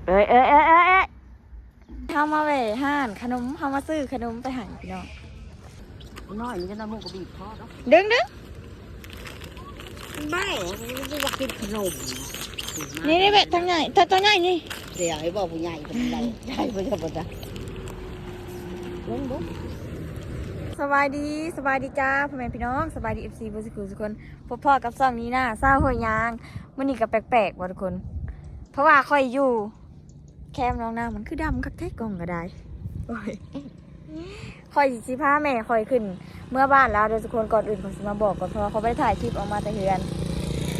ເອີຍ ເອີຍ ເອີຍ ເອີຍ ເອີຍ ເຮົາມາແວ່ຮ້ານຂະໜົມ ເຮົາມາຊື້ຂະໜົມໄປໃຫ້ພີ່ນ້ອງ. ນ້ອຍນີ້ຈະນຳໝູກະບີບພໍດອກ. ດຶງ ດຶງ ໄດ້ ມັນຊິວ່າກິນຂະໜົມ. ນີ້ ນີ້ແມ່ ທາງໃຫຍ່ ທາງ ທາງໃຫຍ່ນີ້. ດຽວໃຫ້ບອກຜູ້ໃຫຍ່ເພິ່ນໄດ້ ໃຫຍ່ບໍ່ຈະບໍ່ຈະ ເບິ່ງເບິ່ງ. ສະບາຍດີ ສະບາຍດີຈ້າ ພໍ່ແມ່ພີ່ນ້ອງ ສະບາຍດີ ເອັຟຊີ ເບິດສູ່ຜູ້ສູ່ຄົນ. ພົບພໍ້ກັບຊ່ອງນີ້ນາ ຊາວຫ້ວຍຍາງ. ມື້ນີ້ກໍແປກໆບໍ່ທຸກຄົນ ເພາະວ່າຂ້ອຍຢູ່ແຄມໜອງນາ ມັນຄືດຳຄັກແທ້ ກ້ອງກໍໄດ້. ໂອ້ຍ ຂ້ອຍຊິພາແມ່ຂ້ອຍຂຶ້ນເມືອບ້ານແລ້ວເດີທຸກຄົນ. ກ່ອນອື່ນຂ້ອຍຊິມາບອກກ່ອນ ເພາະວ່າຂ້ອຍບໍ່ໄດ້ຖ່າຍຄລິບອອກມາແຕ່ເຮືອນ.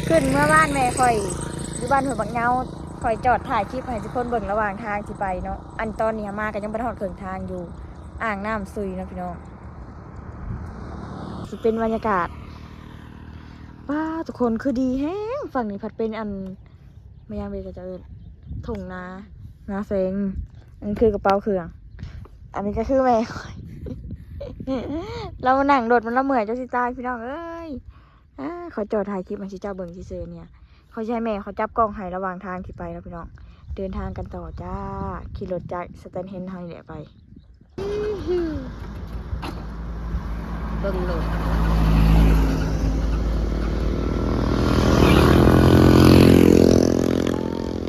ຂຶ້ນເມືອບ້ານແມ່ຂ້ອຍຢູ່ບ້ານຫ້ວຍບັກເຍົາ. ຂ້ອຍຈອດຖ່າຍຄລິບໃຫ້ທຸກຄົນເບິ່ງລະຫວ່າງທາງທີ່ໄປເນາະ. ອັນຕອນນີ້ຫາມາກໍຍັງບໍ່ໄດ້ຮອດເຄິ່ງທາງຢູ່ ອ່າງນ້ຳຊຸຍເນາະພີ່ນ້ອງ. ຊິເປັນບັນຍາກາດ ປ້າ ທຸກຄົນ ຄືດີແຮງ. ຝັ່ງນີ້ພັດເປັນອັນ ແມ່ນຫຍັງເວກະຈະເອີ້ນ ທົ່ງນາ ນາແຊງ. ອັນນີ້ຄືກະເປົາເຄື່ອງ. ອັນນີ້ກໍຄືແມ່ຂ້ອຍ ລາວມານັ່ງລົດ ມັນລາວເມື່ອຍຈົນຊິຕາຍ ພີ່ນ້ອງເອີຍ. ອາ ຂ້ອຍຈ່ອຍຖ່າຍຄລິບໃຫ້ເຈົ້າເບິ່ງຊື່ໆ ນີ້ ຂ້ອຍຊິໃຫ້ແມ່ຂ້ອຍຈັບກ້ອງໃຫ້ລະຫວ່າງທາງທີ່ໄປເນາະພີ່ນ້ອງ. ເດີນທາງກັນຕໍ່ຈ້າ ຂີ່ລົດຈາກສະແຕນເຮນເຮົານີ້ແຫຼະໄປ. ເບິ່ງໂລດ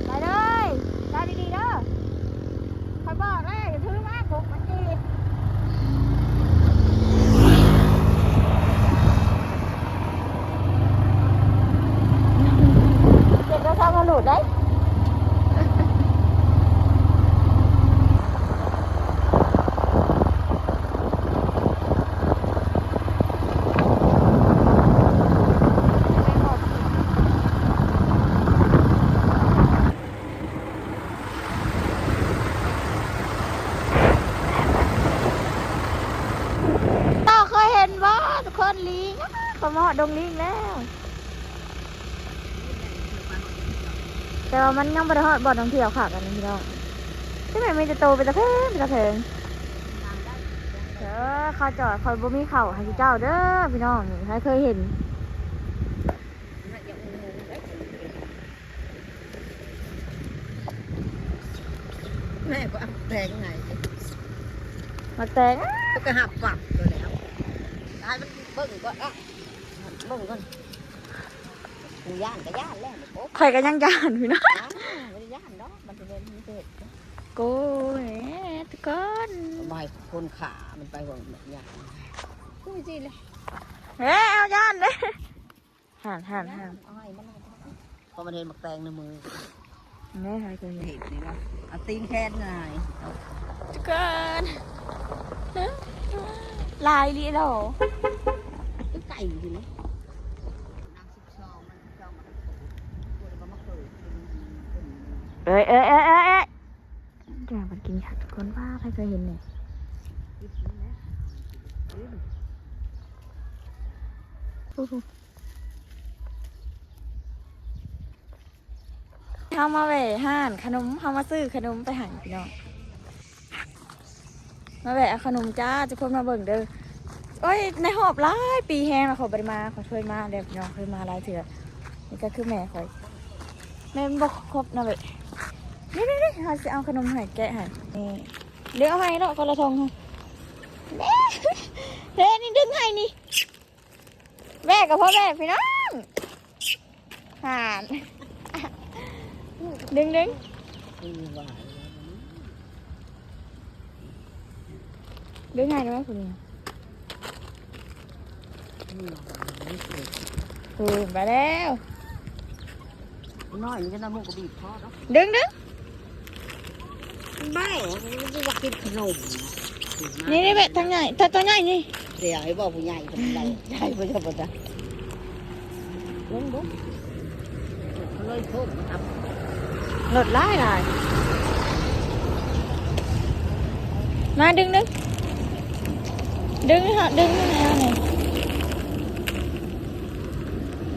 ໄປເລີຍ ຈັບດີໆເດີ. ຂ້ອຍບອກແລ້ວ ຢ່າຖືມາ ກົກມັນຈີດ. ເກັບໂທລະສັບມາໂຫຼດໄດ້. ເຈົ້າເຄີຍເຫັນບໍ່ທຸກຄົນ ລີງ? ຂ້ອຍມາຮອດດົງລີງແລ້ວ ແຕ່ວ່າມັນຍັງບໍ່ໄດ້ຮອດບ່ອນທ່ອງທ່ຽວຄັກ ອັນນີ້ພີ່ນ້ອງ. ຈັ່ງໃດມີແຕ່ໂຕເປັນຕາແພງ ເປັນຕາແພງ. ເອີ ເຂົ້າຈອດ ຂ້ອຍບໍ່ມີເຂົ້າໃຫ້ເຈົ້າເດີພີ່ນ້ອງ. ນີ້ໃຜເຄີຍເຫັນ ແມ່ກໍເອົາແຕງໃຫ້ ໝາກແຕງ ເຂົາກໍຮັບຟັງໂຕແລ້ວ ໃຫ້ມັນເບິ່ງກ່ອນ ເອົາເບິ່ງກ່ອນ. ກູຢ້ານກໍຢ້ານແລ້ວ ໂອ້ ຂ້ອຍກໍຍັງຢ້ານພີ່ນ້ອງ ບໍ່ໄດ້ຢ້ານດອກ ມັນເປັນເຫດ ໂອ້ຍ ທຸກຄົນ ໄປຄົນຂ້າມັນໄປເບິ່ງແບບຫຍັງ ຄືຊິເລີຍ ເອີ ເອົາຢ້ານເດ້. ຫັ້ນໆໆ ເອົາໃຫ້ມັນ ເພາະມັນເຫັນໝາກແຕງໃນມື ແມ່ໃຫ້ກໍເຫັນ ເຫັນນີ້ວ່າ ເອົາຕີນແຂນຫງາຍ ທຸກຄົນ ຫຼາຍອີ່ຫຼີເນາະ ຄືໄກ່ຢູ່ນີ້. ເອີຍ ເອີຍ ເອີຍ ເອີຍ ເອີຍ ແກງມັນກິນຄັກທຸກຄົນ ວ່າໃຜເຄີຍເຫັນແດ່ ໂອ້ໂຫ. ເຮົາມາແວ່ຮ້ານຂະໜົມ ເຮົາມາຊື້ຂະໜົມໄປໃຫ້ພີ່ນ້ອງ ມາແວ່ເອົາຂະໜົມຈ້າ ທຸກຄົນມາເບິ່ງເດີ. ໂອ້ຍ ໃນຮອບຫຼາຍປີແຮງແລ້ວ ຂ້ອຍບໍ່ໄດ້ມາ ຂ້ອຍເຄີຍມາແລ້ວພີ່ນ້ອງ ເຄີຍມາຫຼາຍເທື່ອ. ນີ້ກໍຄືແມ່ຂ້ອຍ ແມ່ນບໍ່ຄົບນະເວີຍ. ນີ້ໆໆ ເຮົາຊິເອົາຂະໜົມໃຫ້ ແກະໃຫ້ ນີ້ ເລືອກເອົາໃຫ້ເນາະ ຄົນລະຖົງ ນີ້ ເດ້ ນີ້ດຶງໃຫ້ນີ້. ແບກກໍພໍແບກພີ່ນ້ອງ ຫານ ດຶງໆ ດຶງໃຫ້ໄດ້ພຸ້ນ ເອີ ໄປແລ້ວ. ນ້ອຍນີ້ຈະນຳໝູກະບີບພໍດອກ ດຶງໆ ໄດ້ ມັນຊິວ່າກິນຂະໜົມ. ນີ້ໆ ແມ່ ທາງໃຫຍ່ ທາງ ທາງໃຫຍ່ນີ້ ດຽວໃຫ້ບອກຜູ້ໃຫຍ່ເພິ່ນໄດ້ ໃຫຍ່ບໍ່ຈະບໍ່ຈະ ລົງເບິ່ງ ເລີຍໂທດ ລົດຫຼາຍໆ ມາດຶງໆ ດຶງເຖາະ ດຶງແນວນີ້.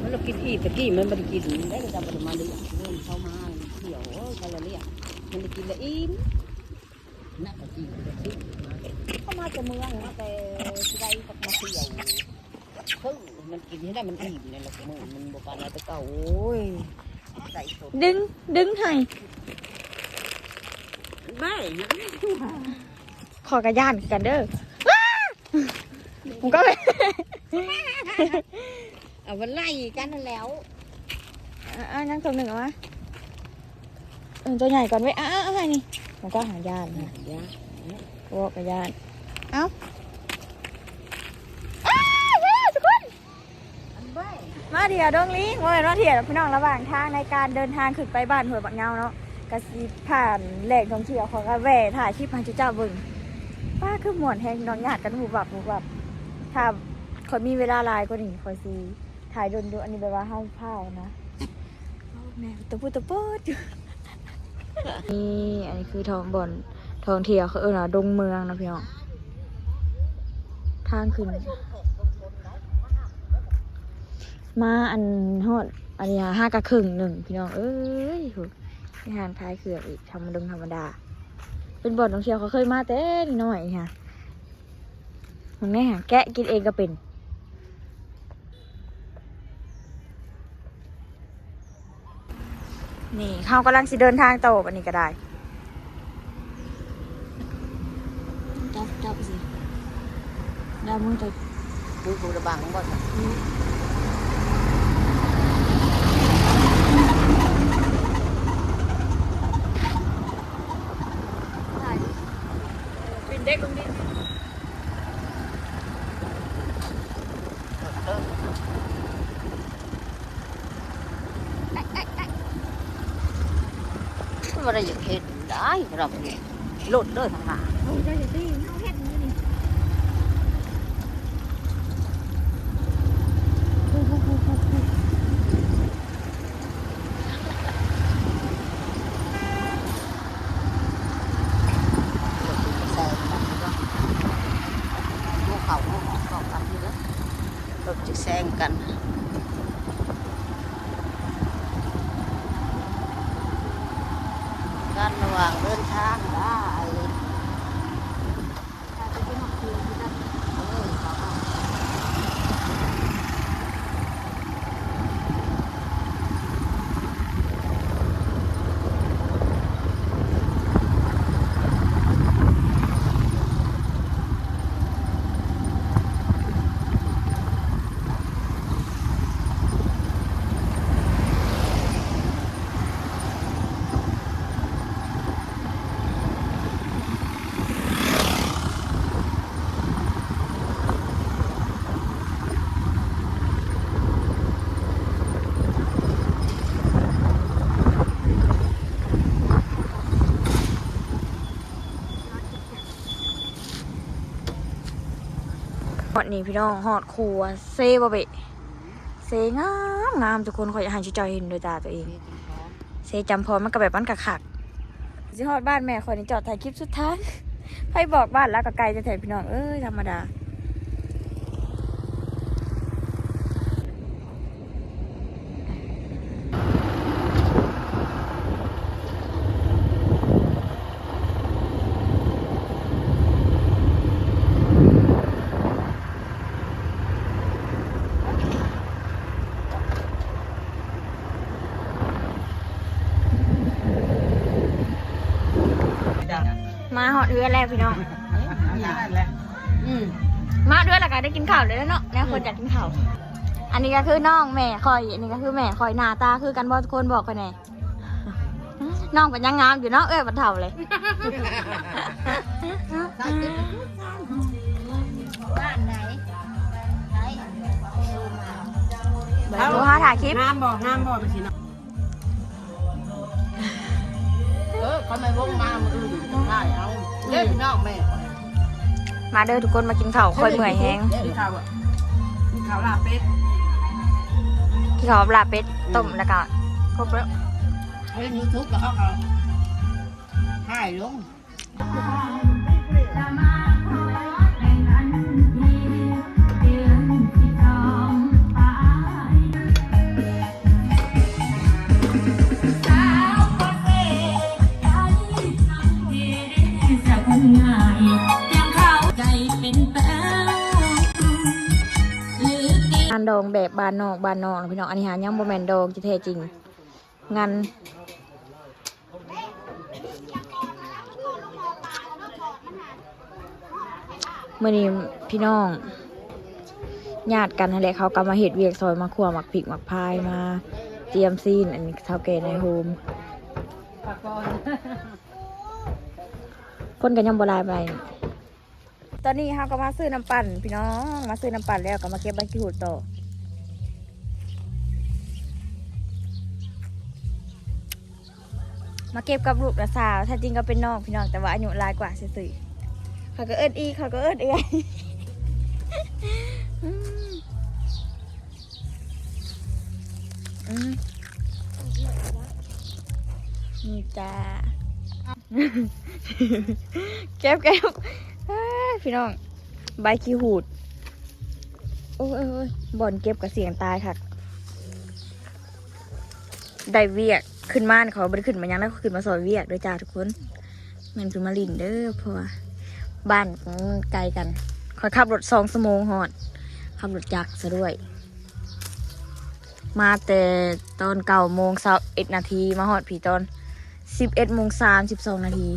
ມັນລະກິນອີ່ມ ຕະກີ້ມັນບໍ່ໄດ້ກິນ ໄດ້ກໍຈະບໍ່ໄດ້ມາເລີຍ ເງິນເຂົ້າມາ ມັນທ່ຽວ ໂອ້ຍ ເຂົາລະລ້ຽງ ມັນໄດ້ກິນລະອີ່ມ ນັກກໍກິນ ເຂົາມາແຕ່ເມືອງ ມາແຕ່ຊິໄດ້ກັບມາທ່ຽວ ເພິ່ງມັນກິນໃຫ້ໄດ້ມັນອີ່ມ ນັ້ນລະມື້ມັນບໍ່ປານໃດແຕ່ເກົ່າ ໂອ້ຍ ໄດ້ສົດ ດຶງ ດຶງໃຫ້ ໄດ້ ຂ້ອຍກໍຢ້ານຄືກັນເດີ້ ມັນກໍ ເອົາມາໄລ່ກັນຫັ້ນແຫຼ້ວ ເອົາ ຍັງຕົວໜຶ່ງເອົາມາ ເອີ ຕົວໃຫຍ່ກ່ອນເວີຍ ເອົາ ເອົາ ເອົາໃຫ້ນີ້ ມັນກໍຫາຢ້ານນະ ຢ້ານ ໂອ້ ກໍຢ້ານ ເອົາ ອ້າ ເຮີ້ຍ ທຸກຄົນ ມາທ່ຽວດົງລິງ ບໍ່ແມ່ນມາທ່ຽວດອກພີ່ນ້ອງ ລະຫວ່າງທາງໃນການເດີນທາງຂຶ້ນໄປບ້ານຫ້ວຍບັກເຫງົາເນາະ ກະຊິຜ່ານແຫຼ່ງທ່ອງທ່ຽວ ຂ້ອຍກະແວ່ຖ່າຍຄລິບໃຫ້ເຈົ້າເບິ່ງ ປ້າ ຄືມ່ວນແຮງພີ່ນ້ອງ ຍາດກັນວຸບວັບວຸບວັບ ຖ້າຂ້ອຍມີເວລາຫຼາຍກວ່ານີ້ ຂ້ອຍຊິຖ່າຍດົນຢູ່ ອັນນີ້ແບບວ່າເຮົາພ້າວນະ ແມ່ຕະປຸດຕະເປີດຢູ່ ນີ້ ອັນນີ້ຄືທ້ອງບ່ອນທ່ອງທ່ຽວ ເຂົາເອີ້ນວ່າດົງເມືອງນະພີ່ນ້ອງ ທາງຂຶ້ນ ມາອັນຮອດອັນນີ້ຫາກະເຄິ່ງໜຶ່ງພີ່ນ້ອງເອີຍ ໂຫ ມີຮ້ານຂາຍເຄື່ອງອີກ ທຳມະດົງທຳມະດາ ເປັນບ່ອນທ່ອງທ່ຽວ ເຂົາເຄີຍມາແຕ່ນ້ອຍຫາ ເບິ່ງແດ່ຫາ ແກະກິນເອງກໍເປັນ. ນີ້ ເຮົາກຳລັງຊິເດີນທາງຕໍ່ ບັດນີ້ກໍໄດ້ ຈັບ ຈັບຊິ ດາວມືໄປ ຄືກູລະບັງບໍ່ ປິ່ນເດັກລົງດິນ. ມັນບໍ່ໄດ້ຢາກເຮັດໄດ້ ລະນີ້ລົດເດີທາງໜ້າ ໂອ້ຍ ເຈົ້າຊິຕີ ເຮົາເຮັດຢູ່ນີ້ ແຊງກັນເນາະ ເຂົ້າອອກກັນຢູ່ເດີ ລົດຈະແຊງກັນ ກັນລະຫວ່າງເດີນທາງໄດ້. ຮອດນີ້ພີ່ນ້ອງ ຮອດຂົວເຊບໍ່ເບະ ເຊງາມໆ ທຸກຄົນ ຂ້ອຍຢາກໃຫ້ເຈົ້າເຫັນດ້ວຍຕາຕົວເອງ ເຊຈຳພອນ ມັນກໍແບບ ມັນກໍຄັກ ຊິຮອດບ້ານແມ່ຂ້ອຍນີ້ ຈອດຖ່າຍຄລິບສຸດທ້າຍ ໃຜບອກ ບ້ານລາວກໍໄກແທ້ໆ ພີ່ນ້ອງເອີຍ ທຳມະດາ. ມາຮອດເຮືອນແລ້ວພີ່ນ້ອງ ອືມ ມາເຮືອນແລ້ວກໍໄດ້ກິນເຂົ້າແລ້ວເນາະ ແນວຄົນ ອືມ ຢາກກິນເຂົ້າ ອັນນີ້ກໍຄືນ້ອງແມ່ຂ້ອຍ ອັນນີ້ກໍຄືແມ່ຂ້ອຍ ໜ້າຕາຄືກັນບໍ່ ທຸກຄົນ ບອກຂ້ອຍແດ່. ນ້ອງເປັນຫຍັງງາມຢູ່ເນາະ ເອື້ອຍບັດເຖົ້າເລີຍ ບ້ານໃດ ໃສ ໂທຫາຖ່າຍຄລິບ ງາມບໍ່ ງາມບໍ່ ໄປຊິເນາະ ເອີ ເຂົາມາວົງມາມື້ອື່ນ ຖ່າຍເອົາ ເດ້ພີ່ນ້ອງແມ່ ມາເດີທຸກຄົນ ມາກິນເຂົ້າ ຂ້ອຍເມື່ອຍແຮງ ກິນເຂົ້າ ກິນເຂົ້າລາບເປັດ ກິນເຂົ້າລາບເປັດ ອືມ ຕົ້ມ ແລ້ວກໍຄົບແລ້ວ ເຮັດຢູທູບ ແລ້ວເຂົາກໍຖ່າຍລົງ. ງານດອງແບບບ້ານນອກ ບ້ານນອກເນາະພີ່ນ້ອງ ອັນນີ້ຫາຍັງບໍ່ແມ່ນດອງທີ່ແທ້ຈິງ ງານ ມື້ນີ້ພີ່ນ້ອງຍາດກັນຫັ້ນແຫຼະ ເຂົາກໍມາເຮັດວຽກຊ່ອຍ ມາຂົ້ວໝາກພິກໝາກພາຍ ມາຕຽມຊີ້ນ ອັນເຖົ້າແກ່ນາຍໂຮມ. ຄົນກໍຍັງບໍ່ຫຼາຍປານໃດ. ຕອນນີ້ເຮົາກໍມາຊື້ນ້ຳປັ່ນພີ່ນ້ອງ ມາຊື້ນ້ຳປັ່ນແລ້ວກໍມາເກັບໃບຂີ້ຫູດຕໍ່ ມາເກັບກັບລູກນາສາວ ແທ້ຈິງກໍເປັນນ້ອງພີ່ນ້ອງ ແຕ່ວ່າອາຍຸຫຼາຍກວ່າຊື່ໆ ເຂົາກໍເອີ້ນອີ່ ເຂົາກໍເອີ້ນເອື້ອຍ. ອືມ ອືມ ນີ້ຈ້າ ເກັບ ເກັບ ເອີຍ ພີ່ນ້ອງ ໃບຂີ້ຫູດ ໂອ້ຍ ໂອ້ຍ ໂອ້ຍ ບ່ອນເກັບກໍສ່ຽງຕາຍຄັກ ໄດ້ວຽກ ຂຶ້ນມານີ້ ເຂົາບໍ່ໄດ້ຂຶ້ນມາຫຍັງນະ ເຂົາຂຶ້ນມາຊ່ອຍວຽກເດີຈ້າທຸກຄົນ. ແມ່ນຄືມາຫຼິ້ນເດີ ເພາະວ່າບ້ານມັນໄກກັນ ຂ້ອຍຂັບລົດສອງຊົ່ວໂມງຮອດ ຂັບລົດຈັກຊະດ້ວຍ ມາແຕ່ຕອນເກົ້າໂມງຊາວເອັດນາທີ ມາຮອດພີ້ຕອນສິບເອັດໂມງສາມສິບສອງນາທີ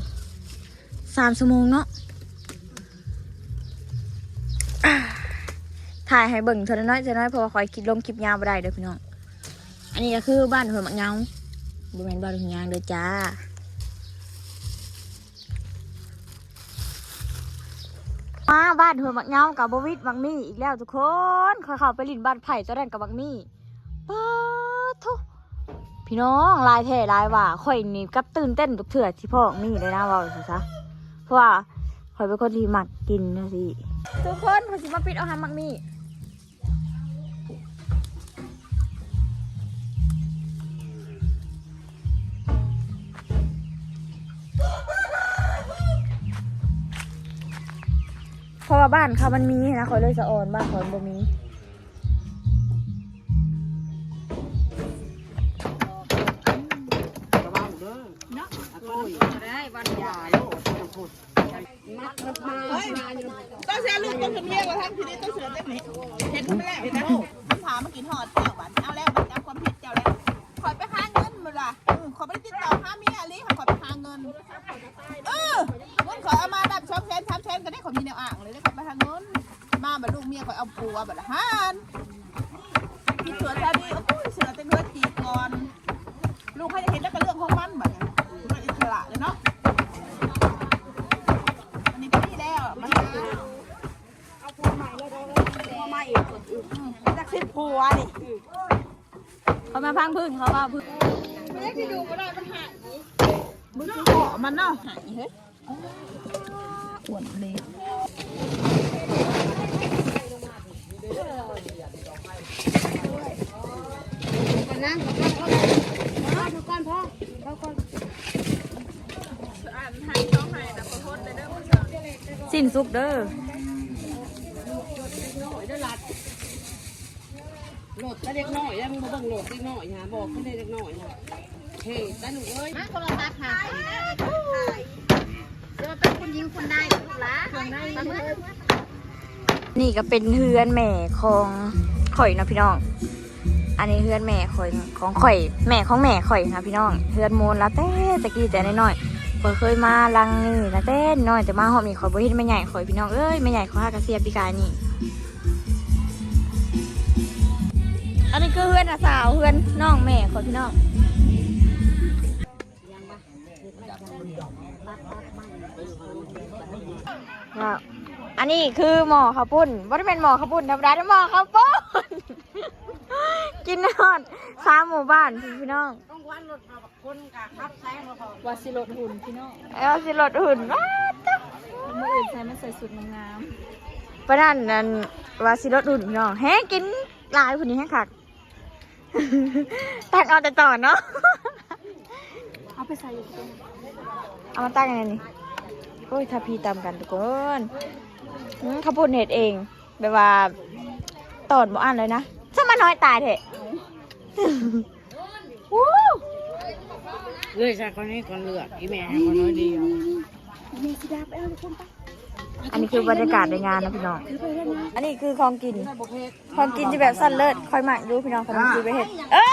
ສາມຊົ່ວໂມງເນາະ. ຖ່າຍໃຫ້ເບິ່ງເທື່ອນ້ອຍເທື່ອນ້ອຍ ເພາະວ່າຂ້ອຍຄິດລົງຄລິບຍາວບໍ່ໄດ້ເດີພີ່ນ້ອງ. ອັນນີ້ກໍຄືບ້ານຫ້ວຍໝາກເຫງົາ ບໍ່ແມ່ນບ້ານຫ້ວຍຍາງເດີຈ້າ. ມາບ້ານຫ້ວຍໝາກເຫງົາກໍບໍ່ວິດໝາກມີອີກແລ້ວທຸກຄົນ. ຂ້ອຍເຂົ້າໄປຫຼິ້ນບ້ານໃຜຕອນນັ້ນກໍໝາກມີ ປາດໂທ້ ພີ່ນ້ອງ ຫຼາຍແທ້ຫຼາຍວ່າ. ຂ້ອຍນີ້ກັບຕື່ນເຕັ້ນທຸກເທື່ອທີ່ພໍ້ໝາກມີເລີຍນະ ເວົ້າຊັ້ນຊະ ເພາະວ່າຂ້ອຍເປັນຄົນທີ່ມັກກິນຈັ່ງຊີ້. ທຸກຄົນ ຂ້ອຍຊິມາປິດເອົາຫາໝາກມີ ເພາະວ່າບ້ານເຂົາມັນມີນະ ຂ້ອຍເລີຍສະອອນ ບ້ານຂ້ອຍບໍ່ມີ. ເຈົ້າເສຍລູກຕ້ອງຂຶ້ນວຽກແລ້ວ ທັງທີ່ນີ້ຕ້ອງເສືອເຕັມນີ້ ເຫັນໄປແລ້ວ ເຫັນແລ້ວ ມັນພາມາກິນຮອດແລ້ວ ບາດນີ້ເອົາແລ້ວ ມັນຈຳຄວາມຜິດເຈົ້າແລ້ວ. ຂ້ອຍໄປຫາເງິນ ມັນວ່າ ເອີ ຂ້ອຍບໍ່ໄດ້ຕິດຕໍ່ຫາເມຍອີ່ຫຼີ ຂ້ອຍໄປຫາເງິນ. ເອີ ເງິນຂ້ອຍເອົາມານັບສອງແສນສາມແສນ ກໍໄດ້ ຂ້ອຍມີແນວອ້າງເລີຍ ຂ້ອຍໄປຫາເງິນ ມາບັດລູກເມຍຂ້ອຍເອົາຜົວ ບັດລະຫັ້ນ ຜິດຊົ່ວຊາດີ. ໂອ້ຍ ເສືອເຕັມເຮືອນຈີກກ່ອນ ລູກໃຜຈະເຫັນແລ້ວກໍເລື່ອງຂອງມັນ ບັດນີ້ມັນອິດສະຫຼະເລີຍເນາະ. ອັນນີ້ກໍດີແລ້ວ ບັດນີ້ເອົາຜົວໃໝ່ແລ້ວເດີ ຜົວໃໝ່ອີກ ອືມ ຈັກສິບຜົວນີ້ ເຂົາມາພັງພື້ນ ເຂົາວ່າພື້ນ ມັນຊິຢູ່ບໍ່ໄດ້ ມັນຫາຍ ມັນຊິເກາະມັນເນາະ ຫາຍເຮີ້ຍ. ອ້ວນເລີຍ ກ່ອນນະ ພໍ ພໍ ພໍ ພໍກ່ອນ ພໍ ພໍກ່ອນ. ຊີ້ນສຸກເດີ. ໂຫຼດແຕ່ເດັກນ້ອຍ ຍັງບໍ່ເບິ່ງໂຫຼດເດັກນ້ອຍຫາ ບອກຄືເດັກນ້ອຍຫາ ເຮັດໄດ້ລູກເອີຍ ມາໂທລະສັບຫາ ຊິວ່າເປັນຄຸນຍິງຄຸນນາຍ ລູກຫຼານ ນີ້ກໍເປັນເຮືອນແມ່ຂອງຂ້ອຍເນາະພີ່ນ້ອງ. ອັນນີ້ເຮືອນແມ່ຂ້ອຍ ຂອງຂ້ອຍ ແມ່ຂອງແມ່ຂ້ອຍນະພີ່ນ້ອງ. ເຮືອນໂມນລາວແຕ່ຕະກີ້ແຕ່ນ້ອຍໆ ຂ້ອຍເຄີຍມາຫຼັງນີ້ຕັ້ງແຕ່ນ້ອຍ ແຕ່ມາຮອບນີ້ຂ້ອຍບໍ່ເຫັນແມ່ໃຫຍ່ຂ້ອຍ ພີ່ນ້ອງເອີຍ. ແມ່ໃຫຍ່ຂ້ອຍຫາກະເສຍປີກາຍນີ້. ອັນນີ້ຄືເຮືອນນ້າສາວ ເຮືອນນ້ອງແມ່ຂ້ອຍ ພີ່ນ້ອງ. ອັນນີ້ຄືໝໍ້ເຂົ້າປຸ້ນ ບໍ່ໄດ້ແມ່ນໝໍ້ເຂົ້າປຸ້ນທຳມະດາເດ້ ໝໍ້ເຂົ້າປຸ້ນ ກິນຮອດສາມໝູ່ບ້ານ ພີ່ນ້ອງ. ວ່າຊິລົດຫຸ່ນ ພີ່ນ້ອງ ເອີ ວ່າຊິລົດຫຸ່ນ ວ້າ ມື້ອື່ນໃສ່ ມາໃສ່ຊຸດງາມໆ ປານນັ້ນ ອັນ ວ່າຊິລົດຫຸ່ນ ພີ່ນ້ອງ ແຮງກິນຫຼາຍພຸ້ນນີ້ ແຮງຄັກ. ຕັກເອົາແຕ່ຕອນເນາະ ເອົາໄປໃສ່ຢູ່ ເອົາມາຕັກອັນນີ້. ໂອ້ຍ ຖ້າພີຕຳກັນທຸກຄົນ ອືມ ເຂົ້າປຸ້ນເຮັດເອງ ແບບວ່າຕອນບໍ່ອັນເລີຍນະ. ຊະມານ້ອຍຕາຍແທ້. ເອື້ອຍໃສ່ຄົນນີ້ກ່ອນເລືອກ ອີ່ແມ່ໃຫ້ຄົນນ້ອຍດຽວ. ອັນນີ້ຄືບັນຍາກາດໃນງານນະພີ່ນ້ອງ. ອັນນີ້ຄືຂອງກິນ ຂອງກິນທີ່ແບບຊັ້ນເລີດ ຂ້ອຍມັກຢູ່ພີ່ນ້ອງ ຂະໜົມຈີນປະເທດ. ເອີ